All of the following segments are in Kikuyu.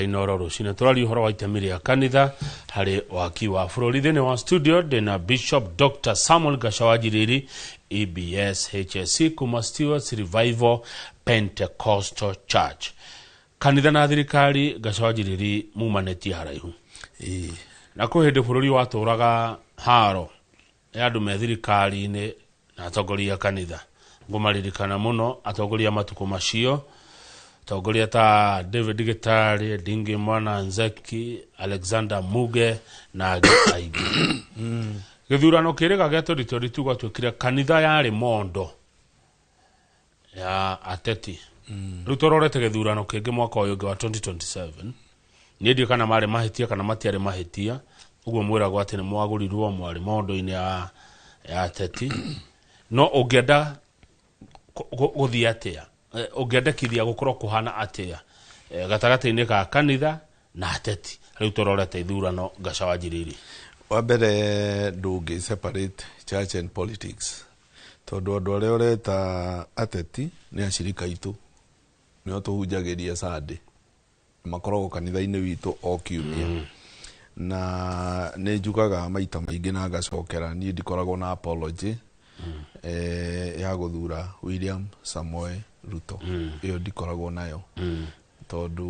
Inoro rũcinĩ tũraria ũhoro wa itemi rĩa kanitha harĩ waki wa bũrũri. Thĩinĩ wa studio ndĩna Bishop Dr. Samuel Gacawa Njiriri, EBS HSC, kuma Stewards Revival Pentecostal Church. Kanitha na thirikari, Gacawa Njiriri, mumanĩtie haraihu. Na kwĩ hĩndĩ bũrũri watũraga haro ya andũ me thirikari-inĩ na atongoria a kanitha. Ngũmaririkana mũno atongoria a matukũ macio, atongoria ta David Gĩtarĩ, Ndingi Mwana Nzeki, Alexander Muge na angĩ aingĩ. Gĩthurano kĩrĩga gĩa 2022 gwatuĩkire kanitha yarĩ mondo ya ateti. Rĩu tũrorete gĩthurano kĩngĩ mwaka ũyũ ũngĩ wa 2027. Niĩ ndiũĩ kana marĩ mahĩtia kana matiarĩ mahĩtia. Ũguo mwĩragwo atĩ nĩ mwagũrirwo, mwarĩ mondo-inĩ ya ateti. No ũngĩenda gũthiĩ atĩa? Ũngĩendekithia gũkorwo kũhana atĩa gatagatĩ-inĩ ka kanitha na ateti rĩu tũrorete ithurano, Gacawa Njiriri? Wa mbere, ndũngĩ separate church and politics, tondũ andũ arĩa ũreta ateti nĩ acirika aitũ, nĩo tũhunjagĩria Sunday, makoragwo kanitha-inĩ witũ o kiumia. Na nĩ njugaga maita maingĩ na ngacokera, niĩ ndikoragwo na apology ya gũthura William Samoei Ruto. Ĩyo ndikoragwo nayo, tondũ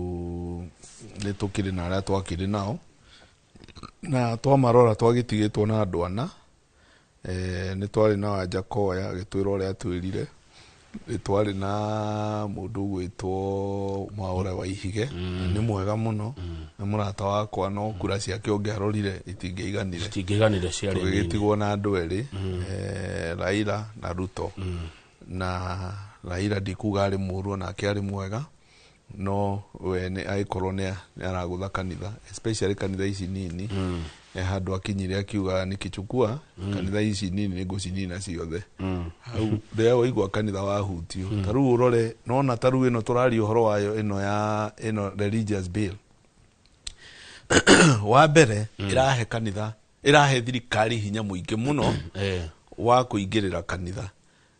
nĩ tũkĩrĩ na arĩa twakĩrĩ nao, na twamarora twagĩtigĩtwo na andũ ana. Nĩ twarĩ na Wanjakoya, agĩtwĩra ũrĩa atwĩrire. Nĩ twarĩ na mũndũ ũgwĩtwo Mwaũre wa Ihige, nĩ mwega mũno, nĩ mũrata wakwa, no kura ciake ũngĩarorire itingĩiganire. Itingĩiganire, ciarĩ nini. Tũgĩgĩtigwo na andũ erĩ, Raila na Ruto. Na Raila ndikuga arĩ mũũru, onake arĩ mwega, no we nĩ agĩkorwo nĩ aragũtha kanitha, especially kanitha ici nini. Handũ akinyire akiuga, "Nikichukua kanitha ici nini, nĩ ngũcinina ciothe." Hau rĩrĩa waigua kanitha wahutio, ta rĩu ũrore nona ta rĩu ĩno tũraria ũhoro wayo, ĩno ya ĩno religious bill, wa mbere ĩrahe kanitha, ĩrahe thirikari hinya mũingĩ mũno wa kũingĩrĩra kanitha,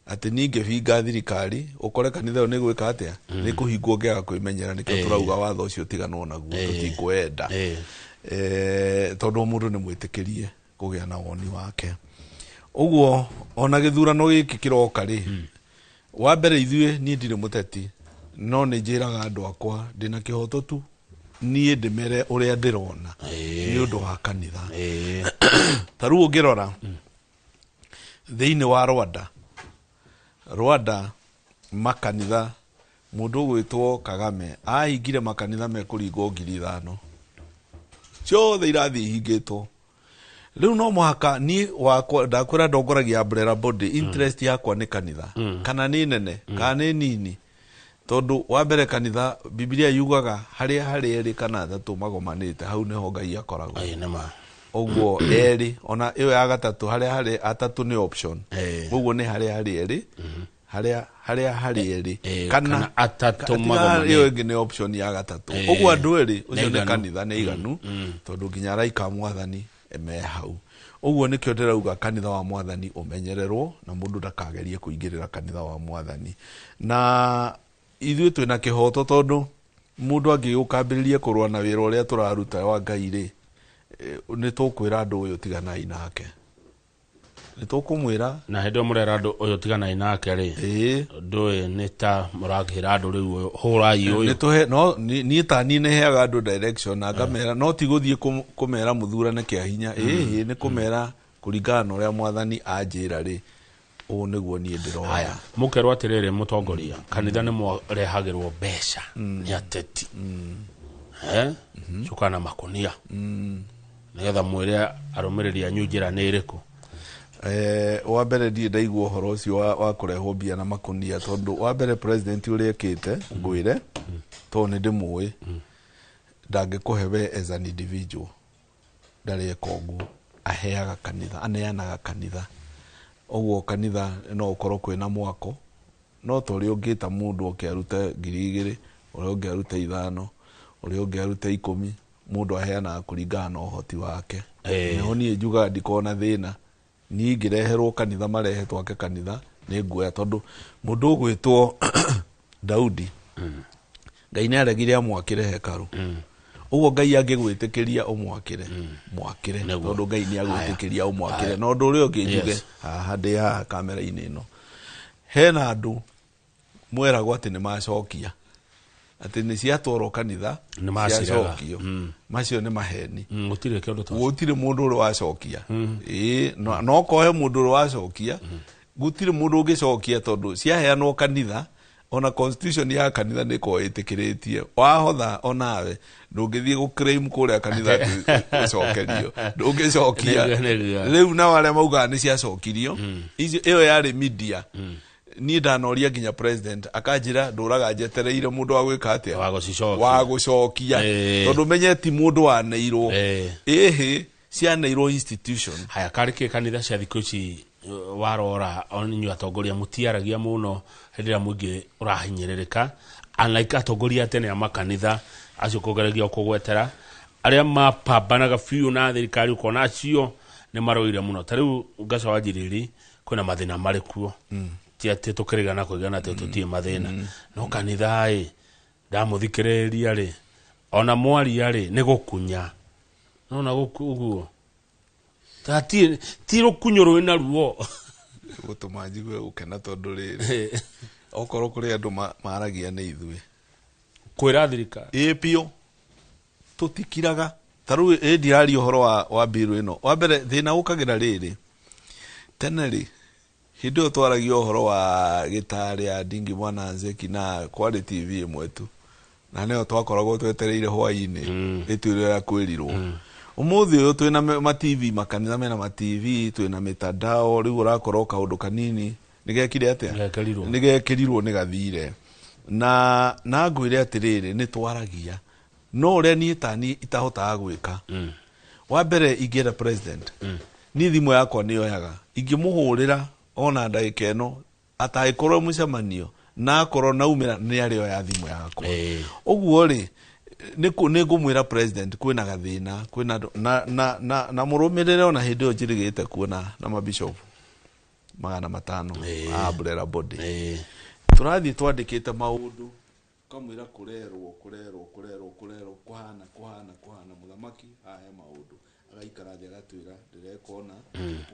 atĩ ningĩbinga thirikari ũkore kanitha ĩyo nĩ gwĩka atĩa, nĩ kũhingwo ngĩaga kwĩmenyera. Nĩkĩo tũrauga watho ũcio tiganwo naguo, tũtikwenda. Tondũ o mũndũ nĩ mwĩtĩkĩrie kũgĩa na woni wake. Ũguo ona gĩthurano gĩkĩ kĩroka rĩ, wa mbere ithuĩ, niĩ ndirĩ mũteti, no nĩ njĩraga andũ akwa ndĩna kĩhoto tu niĩ ndĩmere ũrĩa ndĩrona nĩ ũndũ wa kanitha. Ta rĩu ũngĩrora thĩinĩ wa Rwanda, Rwanda makanitha, mũndũ ũgwĩtwo Kagame ahingire makanitha mekũringwo 5,000, ciothe irathiĩ ihingĩtwo. Rĩu no mũhaka niĩ wakwa, ndakwĩra ndongoragia umbrella body, interest yakwa nĩ kanitha, kana nĩ nene kana nĩ nini, tondũ wa mbere kanitha, Bibilia yugaga harĩa harĩ erĩ kana atatũ magomanĩte, hau nĩho Ngai akoragwo. Ĩĩ, nĩ ma. Ũguo erĩ, ona ĩyo ya gatatũ, harĩa harĩ atatũ nĩ option. Ũguo nĩ harĩa harĩ erĩ, harĩa harĩ erĩ kana atatũ tiga magomanĩte. Ĩyo ĩngĩ nĩ option ya gatatũ. Ũguo andũ erĩ ũcio nĩ Aiganu. kanitha nĩ iganu, tondũ nginya araika a Mwathani me hau. Ũguo nĩkĩo ndĩrauga kanitha wa Mwathani ũmenyererwo, na mũndũ ndakagerie kũingĩrĩra kanitha wa Mwathani. Na ithuĩ twĩna kĩhoto, tondũ mũndũ angĩgĩũka ambĩrĩrie kũrũa na wĩra ũrĩa tũraruta wa Ngai rĩ, nĩ tũkwĩra andũ, "Ũyũ tiganai nake." Nĩ tũkũmwĩra. Na hĩndĩ ĩyo mũrera andũ, "Ũyũ tiganai nake" rĩ, ndũĩ nĩ ta mũrakĩra andũ rĩu, "Ũyũ hũrai ũyũ"? Nĩ tũhe no niĩ ta niĩ nĩ heaga andũ direction na ngamera, no ti gũthiĩ kũmera mũthurane kĩa hinya, ĩhĩ, nĩ kũmera kũringana na ũrĩa Mwathani anjĩra rĩ, ũũ nĩguo niĩ ndĩrona. Haya, mũkerwo atĩrĩrĩ, mũtongoria kanitha nĩ mwarehagĩrwo mbeca nĩ ateti, cuka na makũnia, nĩgetha mwĩre arũmĩrĩri anyu njĩra nĩ ĩrĩkũ. Wa mbere, ndirĩ ndaigua ũhoro ũcio wa kũrehwo mbia na makũnia, tondũ wa mbere president ũrĩa ekĩte, ngwĩre tondũ nĩ ndĩmũĩ, ndangĩkũhe we as an individual, ndarĩ eka ũguo. Aheaga kanitha, aneanaga kanitha. Ũguo kanitha no ũkorwo kwĩna mwako, no ta ũrĩa ũngĩta mũndũ oke arute 2,000, ũrĩa ũngĩ arute 5, ũrĩa ũngĩ arute 10, mũndũ aheanaga kũringana na ũhoti wake. Nĩho niĩ njugaga ndikoragwo na thĩna. Niĩ ingĩreherwo kanitha, marehe twake kanitha, nĩ nguoya, tondũ mũndũ ũgwĩtwo Daudi, Ngai nĩ aregire amwakĩre hekarũ. Ũguo Ngai angĩgwĩtĩkĩria ũmwakĩre, mwakĩre, tondũ Ngai nĩ agwĩtĩkĩria ũmwakĩre. Na ũndũ ũrĩa ũngĩ njuge haha, ndĩ haha kamera-inĩ ĩno, hena andũ mweragwo atĩ nĩ macokia, atĩ nĩ ciatwarwo kanitha ciacokio. Macio nĩ maheni. Gũtirĩ kĩndũ ta gũtirĩ mũndũ ũrĩ wacokia. Ĩĩ, no kohe mũndũ ũrĩ wacokia, gũtirĩ mũndũ ũngĩcokia tondũ ciaheanwo kanitha, ona constitution ya kanitha nĩ ĩkoragwo ĩtĩkĩrĩtie wahotha onawe ndũngĩthiĩ gũ claim kũrĩa kanitha atĩ ũcokerio, ndũngĩcokia. Rĩu nao arĩa maugaga nĩ ciacokirio icio, ĩyo yarĩ media. Niĩ ndanoria nginya president akanjĩra ndũraga njetereire mũndũ wa gwĩka atĩa, wa gũcokia, tondũ menye ti mũndũ waneirwo, ĩhĩ cianeirwo institution. Haya, karĩ kĩ kanitha cia thikũ ici warora inyuĩ atongoria mũtiaragia mũno hĩndĩ ĩrĩa mũingĩ ũrahinyĩrĩrĩka, unlike atongoria a tene a makanitha acio kũgeragia kũgwetera arĩa mapambanaga biũ na thirikari, ũkona acio nĩ maroire mũno. Ta rĩu Ngaca wa Njiriri, kwĩna mathĩna marĩ kuo, ti atĩ tũkĩrigana kũigana atĩ tũtirĩ mathĩna, no kanitha ĩ ndamũthikĩrĩria rĩ, ona mwaria rĩ, nĩ gũkunya nona ũguo ta ti rũkunyo rwĩna ruo. Gũtũma njigue gũkena tondũ rĩrĩ, okorwo kũrĩ andũ maragia nĩ ithuĩ. Kwĩra thirikari. Ĩ biũ, tũtikiraga. Ta rĩu ĩ ndiraria ũhoro wa bill ĩno. Wa mbere thĩna ũkagĩra rĩrĩ, tene rĩ, hĩndĩ ĩyo twaragia ũhoro wa gĩtarĩ ya Ndingi Mwana Nzeki na kwarĩ TV ĩmwe tu, na nĩyo twakoragwo twetereire hwaĩ-inĩ ĩtuĩre ũrĩa kwĩrirwo. Ũmũthĩ ũyũ twĩna ma TV, makanitha mena ma TV, twĩna mitandao. Rĩu ũrakorwo kaũndũ kanini nĩgekire atĩa, nĩgekĩrirwo, nĩgathire. Na ngwĩre atĩrĩrĩ, nĩ twaragia, no ũrĩa niĩ tani itahotaga gwĩka, wa mbere ingĩenda president, niĩ thimũ yakwa nĩyoyaga, ingĩmũhũrĩra ona ndagĩka ĩno atangĩkorwo mũcemanio na akorwo naumĩra, nĩ arĩoya thimũ yakwa. Ũguo rĩ, nĩ ngũmwĩra president kwĩna gathĩna, kwĩna na mũrũmĩrĩre. Ona hĩndĩ ĩyo njĩrĩgĩte kuona na mabishop 500 a umbrella body, tũrathiĩ twandĩkĩte maũndũ, ũkamwĩra kũrerwo kũrerwo kũrerwo kũrerwo kũhana kũhana kũhana, mũthamaki ahe maũndũ, agaikara thĩ agatwĩra ndĩreka ũna,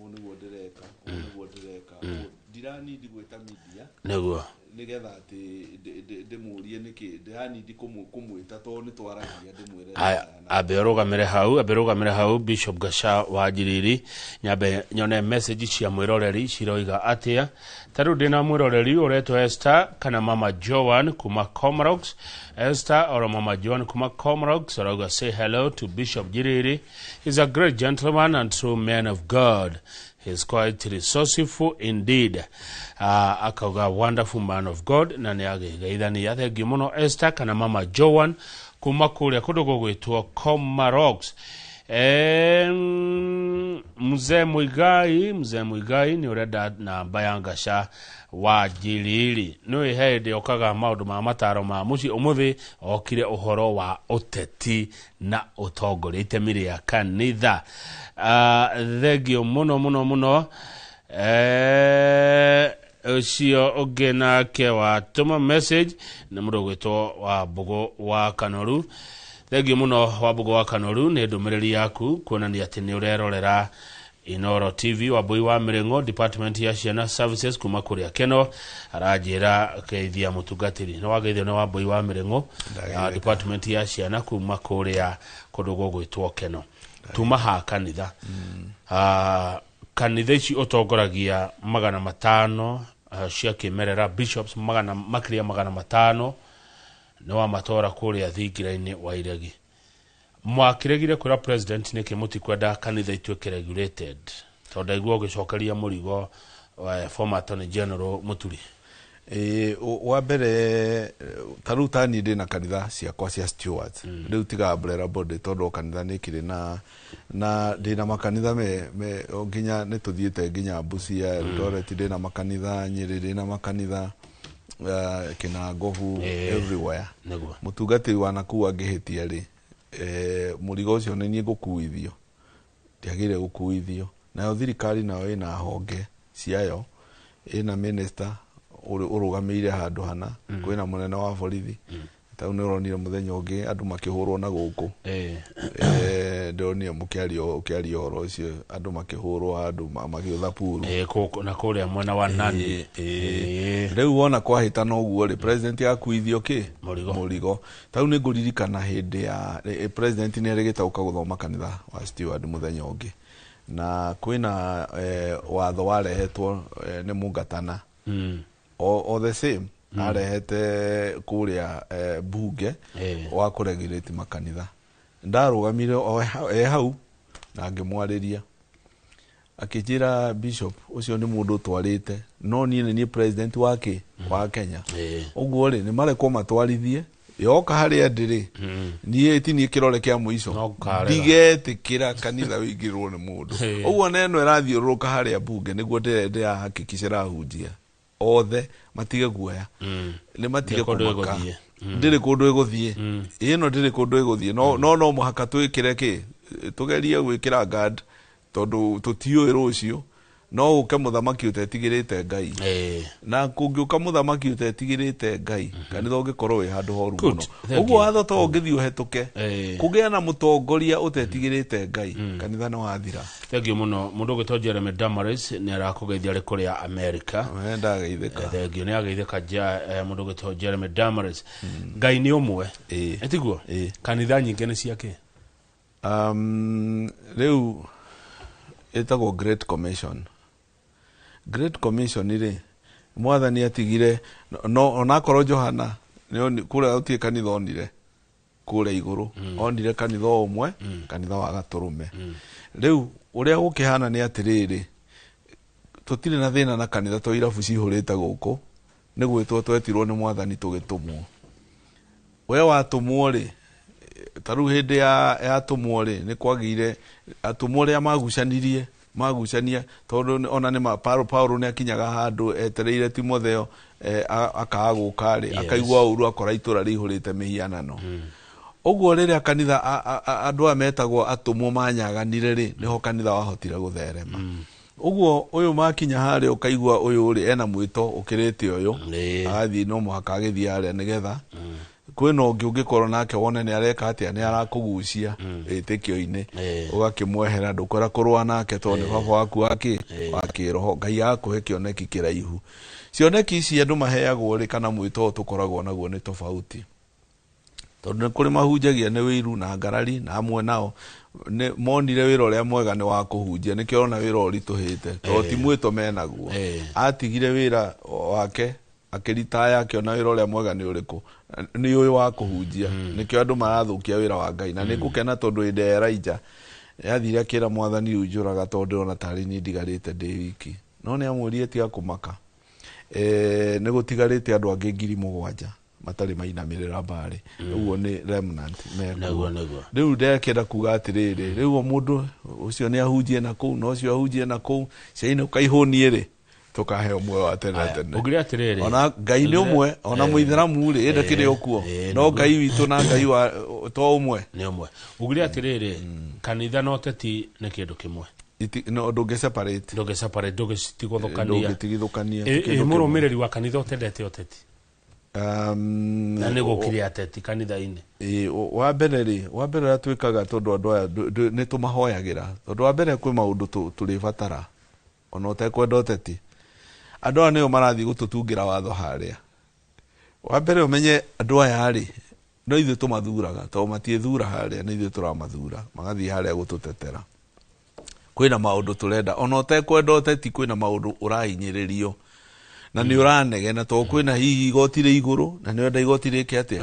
ũũ nĩguo ndĩreka, ũũ nĩguo ndĩreka, ndiranindi gwĩta media nĩgetha atĩ ndĩmũrie nĩkĩ ndĩranindi kũmwĩta, tondũ nĩ twaragia ndĩmwĩre. Ambe ũrũgamĩre hau, ambe ũrũgamĩre hau, Bishop Gaca wa Njiriri. Nyambe nyone message cia mwĩroreri ciroiga atĩa. Ta rĩu ndĩna mwĩroreri ũretwo Esther kana Mama Joan kuma Comrox. Esther oro Mama Joan kuma Comrox arauga, "Say hello to Bishop Njiriri. He's a great gentleman and true man of God. He's quite resourceful indeed." Akauga wonderful man of God na nĩ agĩgeithania. Thengiũ mũno Esther kana Mama Joan kuma kũrĩa kũndũ gũgwĩtwo Comarox. Mzee Muigai, Mzee Muigai nĩ ũrenda namba ya Ngaca wa Njiriri. Nĩ he hĩndĩ okaga maũndũ ma mataro ma mũciĩ, ũmũthĩ okire ũhoro wa ũteti na ũtongoria, itemi rĩa kanitha. Thengio mũno mũno mũno. Ũcio ũngĩ nake watũma message nĩ mũndũ ũgwĩtwo wa Mbũgũ wa Kanoru. Thengio mũno wa Mbũgũ wa Kanoru nĩ ndũmĩrĩri yaku kuonania atĩ nĩ ũrerorera Inoro TV. Wambui wa Mĩrĩng'o, department ya ciana services kuma kũrĩa Keno, aranjĩra keithia mũtungatĩri. Nĩ wageithio nĩ Wambui wa Mĩrĩng'o, department ya ciana kuma kũrĩa kũndũ gũgwĩtwo Keno. Tuma ha kanitha, kanitha ici ũtongoragia 500 cia kĩmerera, bishops magana makĩria 500 nĩ wamatwara kũrĩa thingira-inĩ wa iregi. Mwakĩregire kwĩra president nĩkĩ mũtikwenda kanitha ituĩke regulated? Tondũ ndaigua ũgĩcokeria mũrigo wa former attorney general Mũturi. Ĩĩ, wa mbere ta rĩu ta niĩ ndĩna kanitha ciakwa cia stewards, rĩu tiga umbrella body, tondũ o kanitha nĩ kĩrĩ na ndĩna makanitha me o nginya nĩ tũthiĩte nginya Busia, Eldoret ndĩna makanitha, Nyĩrĩ ndĩna makanitha, Kĩnangobu, everywhere. Mũtungatĩri wa nakuu angĩhĩtia rĩ, mũrigo ũcio nĩ niĩ ngũkuithio, ndiagĩrĩire gũkuithio. Nayo thirikari nayo ĩna honge ciayo, ĩna minister ũrũgamĩire handũ hana, kwĩna mũnene wa borithi. Tau nĩ ũronire mũthenya ũngĩ andũ makĩhũrwo na gũkũ. Ndĩronire mũkĩaria ũhoro ũcio, andũ makĩhũrwo handũ magĩũtha puru. Na kũrĩa mwena wa Nandi. Rĩu wona kwahĩtana ũguo rĩ, president akuithio kĩ? Mũrigo. Tau nĩ ngũririkana hĩndĩ ya president nĩ erĩgĩte gũka gũthoma kanitha wa Steward mũthenya ũngĩ. Na kwĩna watho warehetwo nĩ Mũngatana. O the same arehete kũrĩa bunge wa kũregulate makanitha. Ndarũgamire hau na ngĩmwarĩria, akĩnjĩra bishop ũcio nĩ mũndũ ũtwarĩte, no niĩ nĩ niĩ president wake wa Kenya. Ũguo rĩ, nĩ marekwo matwarithie yoka harĩa ndĩrĩ, niĩ ti niĩ kĩrore kĩa mũico, ndigetĩkĩra kanitha wĩingĩrĩrwo nĩ mũndũ. Ũguo neno ĩrathiũrũrũka harĩa bunge nĩguo ndĩrahakikisha ĩrahunjia othe matige guoya, nĩ matige kũmaka, ndĩrĩ kũndũ ĩgũthiĩ, ĩno ndĩrĩ kũndũ ĩgũthiĩ. No no mũhaka twĩkĩre kĩ, tũgerie gwĩkĩra guard, tondũ tũtiũĩ rũciũ no ũke mũthamaki ũtetigĩrĩte Ngai. Na kũngĩũka mũthamaki ũtetigĩrĩte Ngai, kanitha ũngĩkorwo wĩ handũ horu mũno. Ũguo watho to ũngĩthiĩ ũhetũke, kũgĩa na mũtongoria ũtetigĩrĩte Ngai, kanitha nĩ wathira. Thank you mũno. Mũndũ ũgwĩtwo Jeremy Damaris nĩ arakũgeithia arĩ kũrĩa America. Ndageithĩka. Thank you. Nĩ ageithĩka mũndũ ũgwĩtwo Jeremy Damaris. Ngai nĩ ũmwe. Ĩtiguo? Kanitha nyingĩ nĩ ciake? Rĩu ĩtagwo Great Commission. Great Commission rĩ, mwathani atigire no onakorwo Johana kũrĩa gũtirĩ kanitha onire kũrĩa igũrũ, onire kanitha ũmwe, kanitha wa Gatũrũme. Rĩu ũrĩa gũkĩhana nĩ atĩrĩrĩ, tũtirĩ na thĩna na kanitha to irabu cihũrĩte gũkũ, nĩ gwĩtwo twetirwo nĩ mwathani tũgĩtũmwo. We watũmwo rĩ, ta rĩu hĩndĩ ya atũmwo rĩ, nĩ kwagĩire atũmwo arĩa magucania, tondũ ona nĩ Paulo nĩ akinyaga handũ etereire Timotheo, akaga gũka rĩ, akaigua ũru akora itũra rĩihũrĩte mĩhianano. Ũguo rĩrĩa kanitha andũ aya metagwo atũmwo manyaganire rĩ, nĩho kanitha wahotire gũtherema. Ũguo ũyũ makinya harĩa ũkaigua ũyũ rĩ ena mwĩto ũkĩrĩte ũyũ, agathiĩ no mũhaka agĩthiĩ harĩa nĩgetha kwĩna ũngĩ ũngĩkorwo nake wone nĩ areka atĩa, nĩ arakũgucia wĩtĩkio-inĩ, ũgakĩmwehera, ndũkwenda kũrũa nake tondũ nĩ baba waku wa kĩroho. Ngai agakũhe kĩoneki kĩraihu. Cioneki ici andũ maheagwo rĩ, kana mwĩto ũyũ tũkoragwo naguo nĩ tofauti, tondũ nĩ kũrĩ mahunjagia nĩ wĩiru na ngarari, na amwe nao nĩ monire wĩra ũrĩa mwega nĩ wa kũhunjia, nĩkĩo ũrona wĩra ũritũhĩte, tondũ ti mwĩto menaguo. Atigire wĩra wake akĩritaya, akĩona wĩra ũrĩa mwega nĩ ũrĩkũ, nĩ ũyũ wa kũhunjia. Nĩkĩo andũ marathũkia wĩra wa Ngai. Na nĩngũkena tondũ hĩndĩ ya Elijah yathire akĩra mwathani rĩu njũraga, tondũ ndĩrona tarĩ niĩ ndigarĩte ndĩ wiki. No nĩ amwĩrire tiga kũmaka, nĩ gũtigarĩte andũ angĩ 7,000 matarĩ mainamĩrĩra mbarĩ. Ũguo nĩ remnant mekuo. Rĩu ndekĩenda kuga atĩrĩrĩ, rĩu o mũndũ ũcio nĩ ahunjie na kũu, na ũcio ahunjie na kũu, ciainũka ihũnie rĩ, tũkaheo muoyo wa tene na tene. Ũngĩrĩa atĩrĩrĩ, ona Ngai nĩ ũmwe, ona mũithĩramu rĩ, ĩndĩ kĩrĩ o kuo, no Ngai witũ na Ngai wa to ũmwe nĩ ũmwe. Ũngĩrĩa atĩrĩrĩ, kanitha na ũteti nĩ kĩndũ kĩmwe. No, ndũngĩ separate. Ndũngĩ separate, ndũngĩtigithũkania. Ndũngĩtigithũkania. Mũrũmĩrĩri wa kanitha ũtendete ũteti? Na nĩ gũkire ateti kanitha-inĩ. Wa mbere rĩ, wa mbere ũrĩa twĩkaga tondũ andũ aya nĩ tũmahoyagĩra, tondũ wa mbere kwĩ maũndũ tũrĩbatara ona ũtekwenda ũteti. Andũ aya nĩo marathiĩ gũtũtungĩra watho harĩa. Wa mbere ũmenye andũ aya rĩ, no ithuĩ tũmathuraga, tondũ matiĩthura harĩa, nĩ ithuĩ tũramathura, magathiĩ harĩa gũtũtetera. Kwĩna maũndũ tũrenda, ona ũtekwenda ũteti, kwĩna maũndũ ũrahinyĩrĩrio na nĩ ũranegena, tondũ kwĩna hihi igoti rĩ igũrũ, na nĩ ũrenda igoti rĩke atĩa?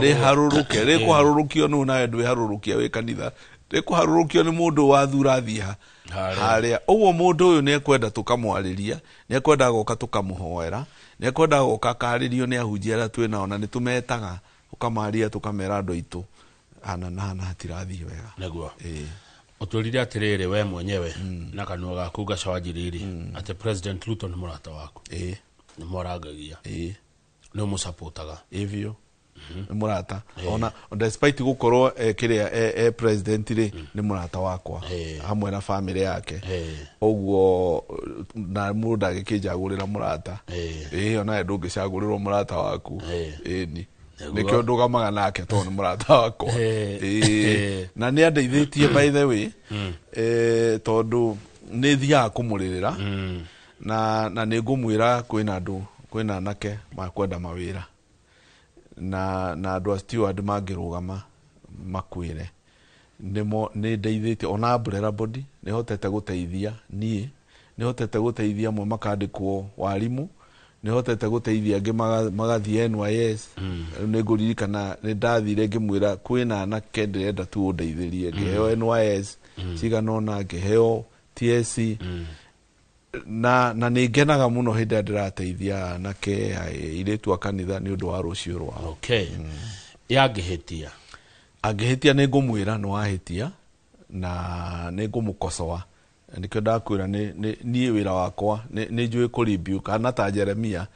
Rĩharũrũke. Rĩkũharũrũkio nũ nawe ndwĩharũrũkia wĩ kanitha, rĩkũharũrũkio nĩ mũndũ wathura athiĩ ha harĩa. Ũguo mũndũ ũyũ nĩ ekwenda tũkamwarĩria, nĩ ekwenda goka tũkamũhoera, nĩ ekwenda goka akarĩrio nĩ ahunjia arĩa twĩ nao, na nĩ tũmetaga ũkamaria, tũkamera andũ aitũ hana na hana hatirathiĩ wega. Nĩguo. Ũtwĩrire atĩrĩrĩ we mwenyewe na kanua gaku Gaca wa Njiriri atĩ President Ruto nĩ mũrata waku. Nĩ mwarangagia. Nĩ ũmũcapotaga. Biũ. Nĩ mũrata. Ona despite gũkorwo kĩrĩa president rĩ, nĩ mũrata wakwa hamwe na family yake. Ũguo na mũndũ ndangĩkĩnjagũrĩra mũrata. Onawe ndũngĩcagũrĩrwo mũrata waku. Ĩni. Nĩkĩo ndũgamaga nake tondũ nĩ mũrata wakwa. Na nĩ andeithĩtie by the way, tondũ nĩ thiaga kũmũrĩrĩra na nĩ ngũmwĩra kwĩna andũ, kwĩna anake makwenda mawĩra na andũ a steward mangĩrũgama makwĩre nĩ ndeithĩtie ona umbrella body nĩ hotete gũteithia niĩ, nĩ hotete gũteithia amwe makandĩkwo warimũ, nĩ hotete gũteithia angĩ magathiĩ NYS. Nĩ ngũririkana nĩ ndathire ngĩmwĩra kwĩna anake ndĩrenda tu ũndeithĩrie, ngĩheo NYS cigana ũna, ngĩheo TSC. Na nĩ ngenaga mũno hĩndĩ ĩrĩa ndĩrateithia anake airĩtu a kanitha nĩ ũndũ wa rũciũ rwao. Okay. Yangĩhĩtia? Angĩhĩtia nĩ ngũmwĩra nĩ wahĩtia na nĩ ngũmũkosoa. Nĩkĩo ndakwĩra niĩ wĩra wakwa nĩ njũĩ kũ-rebuke kana ta Jeremia.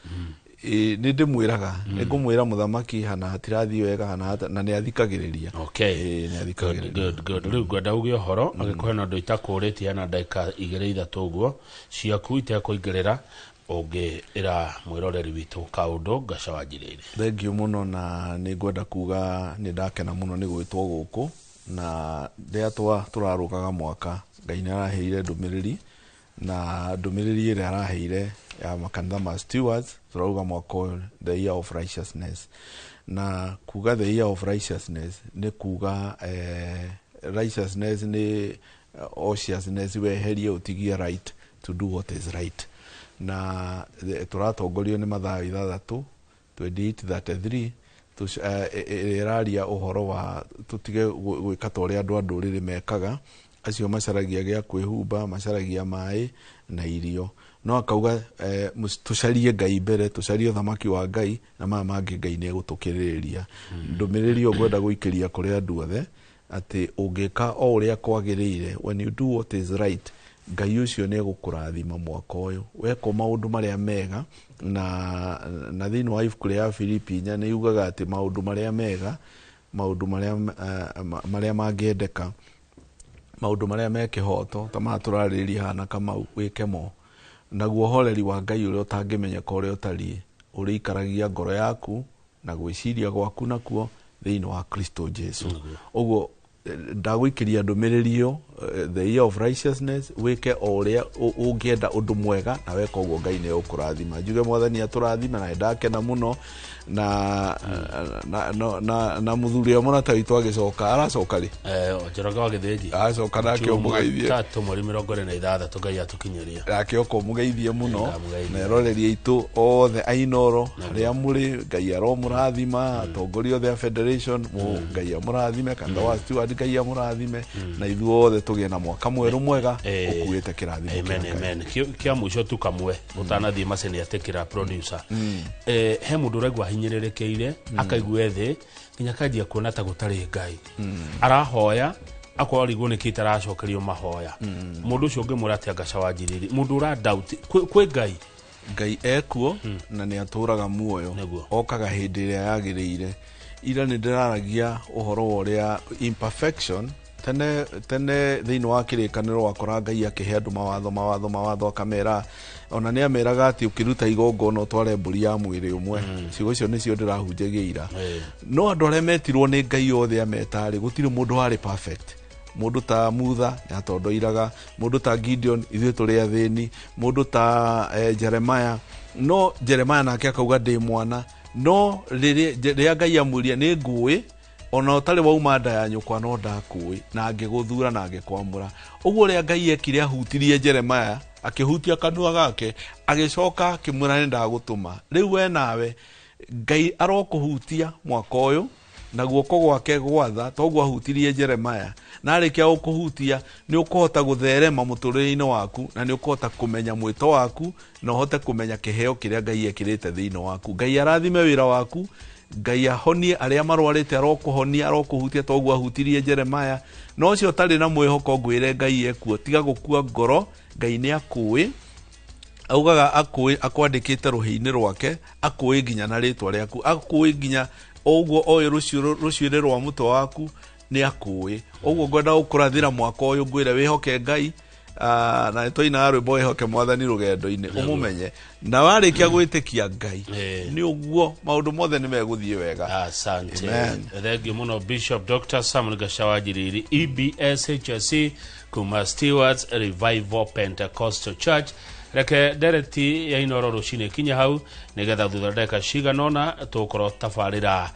Nĩ ndĩmwĩraga, nĩ ngũmwĩra mũthamaki hana hatirathiĩ wega, hana na nĩ athikagĩrĩria. Okay. Nĩ athikagĩrĩria. Good, good. Rĩu ngwenda uge ũhoro angĩkorwo hena ũndũ itakũrĩtie na ndagĩka 2 3 ũguo ciaku itekũingĩrĩra, ũngĩĩra mwĩroreri witũ kaũndũ Gaca wa Njiriri. Thank you mũno, na nĩ ngwenda kuga nĩ ndakena mũno nĩ gwĩtwo gũkũ, na rĩrĩa tũrarũgaga mwaka Ngai nĩ araheire ndũmĩrĩri, na ndũmĩrĩri ĩrĩa araheire ya makanitha ma stewards tũrauga mwaka ũyũ the year of righteousness. Na kuga the year of righteousness nĩ kuga righteousness nĩ righteousness weherie ũtigie right to do what is right. Na tũratongorio nĩ Mathayo 6 28:33 ĩraria ũhoro wa tũtige gwĩka ta ũrĩa andũ a ndũrĩrĩ mekaga, acio macaragia gĩa kwĩhumba, macaragia maĩ na irio. No akauga tũcarie Ngai mbere, tũcarie ũthamaki wa Ngai, na maya mangĩ Ngai nĩ egũtũkĩrĩrĩria. Ndũmĩrĩri ĩyo ngwenda gũikĩria kũrĩ andũ othe atĩ ũngĩka o ũrĩa kwagĩrĩire, when you do what is right, Ngai ũcio nĩ egũkũrathima mwaka ũyũ. Weka maũndũ marĩa mega, na thĩinĩ wa ibuku rĩa Filipi 4 nĩ yugaga atĩ maũndũ marĩa mega, maũndũ marĩa mangĩendeka, maũndũ marĩa me kĩhoto, ta maya tũrarĩrĩria haha na Kamau, wĩke mo. Naguo ũhoreri wa Ngai ũrĩa ũtangĩmenyeka ũrĩa ũtariĩ, ũrĩikaragia ngoro yaku na gwĩciria gwaku nakuo thĩinĩ wa Kristo Jesu. Ũguo ndagũikĩria ndũmĩrĩri ĩyo, the year of righteousness, wĩke o ũrĩa ũngĩenda ũndũ mwega, na weka ũguo Ngai nĩ egũkũrathima. Njuge Mwathani atũrathime, na ndakena mũno na mũthuri ũrĩa mũrata witũ agĩcoka, aracoka rĩ? Njoroge wa Gĩthĩnji. Aracoka nake ũmũgeithie. 3 mweri 26 Ngai atũkinyĩria. Nake oka ũmũgeithie mũno, na eroreri aitũ othe a Inooro harĩa mũrĩ, Ngai aromũrathima, atongoria othe a Federation, Ngai amũrathime, kanitha wa Steward Ngai amũrathime, na ithuothe tũgĩe na mwaka mwerũ mwega ũkuĩte kĩrathimo kĩa Amen, Ngai. amen. Kĩa mũico tu kamwe ũtanathiĩ macini atĩkĩra producer. He mũndũ ũraigua ahinyĩrĩrĩkĩire, akaigua thĩ nginya akanjia kuona ta gũtarĩ Ngai. Arahoya akorwo arigwo nĩkĩ itaracokerio mahoya. Mũndũ ũcio ũngĩmwĩra atĩa Gaca wa Njiriri? Mũndũ ũra doubt kwĩ Ngai. Ngai ekuo na nĩ atũraga muoyo, okaga hĩndĩ ĩrĩa yagĩrĩire. Ira nĩ ndĩraragia ũhoro wa ũrĩa imperfection tene tene thĩinĩ wa kĩrĩkanĩro wakora Ngai akĩhe andũ mawatho mawatho mawatho, akamera ona nĩ ameraga atĩ ũkĩruta igongona ũtware mbũri ya mwĩrĩ ũmwe. Ciugo icio nĩcio ndĩrahunjagia ira. No andũ arĩa metirwo nĩ Ngai othe ametarĩ, gũtirĩ mũndũ warĩ perfect. Mũndũ ta Mutha nĩ atondoiraga, mũndũ ta Gideon ithuĩ tũrĩ athĩni, mũndũ ta Jeremiah, no Jeremiah nake akauga ndĩ mwana, no rĩrĩa Ngai amwĩrire nĩ ngũĩ ona ũtarĩ wauma nda ya nyũkwa no ndakũĩ, na ngĩgũthura na ngĩkwamũra. Ũguo ũrĩa Ngai ekire ahutirie Jeremiah, akĩhutia kanua gake, agĩcoka akĩmwĩra nĩ ndagũtũma. Rĩu we nawe Ngai arokũhutia mwaka ũyũ na guoko gwake gwatha, toguo ahutirie Jeremiah, na arĩkia gũkũhutia nĩ ũkũhota gũtherema mũtũrĩre-inĩ waku, na nĩ ũkũhota kũmenya mwĩto waku, na ũhote kũmenya kĩheo kĩrĩa Ngai ekĩrĩte thĩinĩ waku. Ngai arathime wĩra waku, Ngai ahonie arĩa marwarĩte, arokũhonia, arokũhutia toguo ahutirie Jeremiah. Na ũcio ũtarĩ na mwĩhoko ngwĩre Ngai ekuo, tiga gũkua ngoro, Ngai nĩ akũĩ. Augaga akũĩ, akwandĩkĩte rũhĩ-inĩ rwake, akũĩ nginya na rĩtwa rĩaku, akũĩ nginya ũguo oĩ rũcuĩrĩ rwa mũtwe waku nĩ akũĩ. Ũguo ngwenda gũkũrathĩra mwaka ũyũ, ngwĩre wĩhoke Ngai, Na nĩtwainaga rwĩmbo wĩhoke mwathani rũgendo-inĩ, ũmũmenye, na warĩkia gwĩtĩkia Ngai, nĩ ũguo maũndũ mothe nĩ megũthiĩ wega. Asante. Amen. Thengiũ mũno, Bishop Dr Samuel Gacawa Njiriri, EBS HSC, kuma Stewards Revival Pentecostal Church. Reke ndereti ya Inoro rũcinĩ kinya hau, nĩgetha thutha ndagĩka cigana ũna tũgũkorwo tabarĩra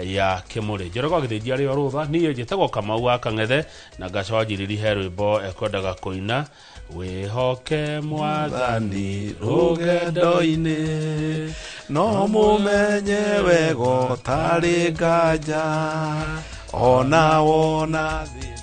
ya Kĩmũrĩ Njorogo agĩthĩnjia arĩ o rũtha. Niĩ njĩtagwo Kamau wa Kang'ethe, na Gacawa Njiriri he rwĩmbo ekwendaga kũina, Wĩhoke Mwathani rũgendo-inĩ, no mũmenye wega ũtarĩ nganja ona wona thĩ.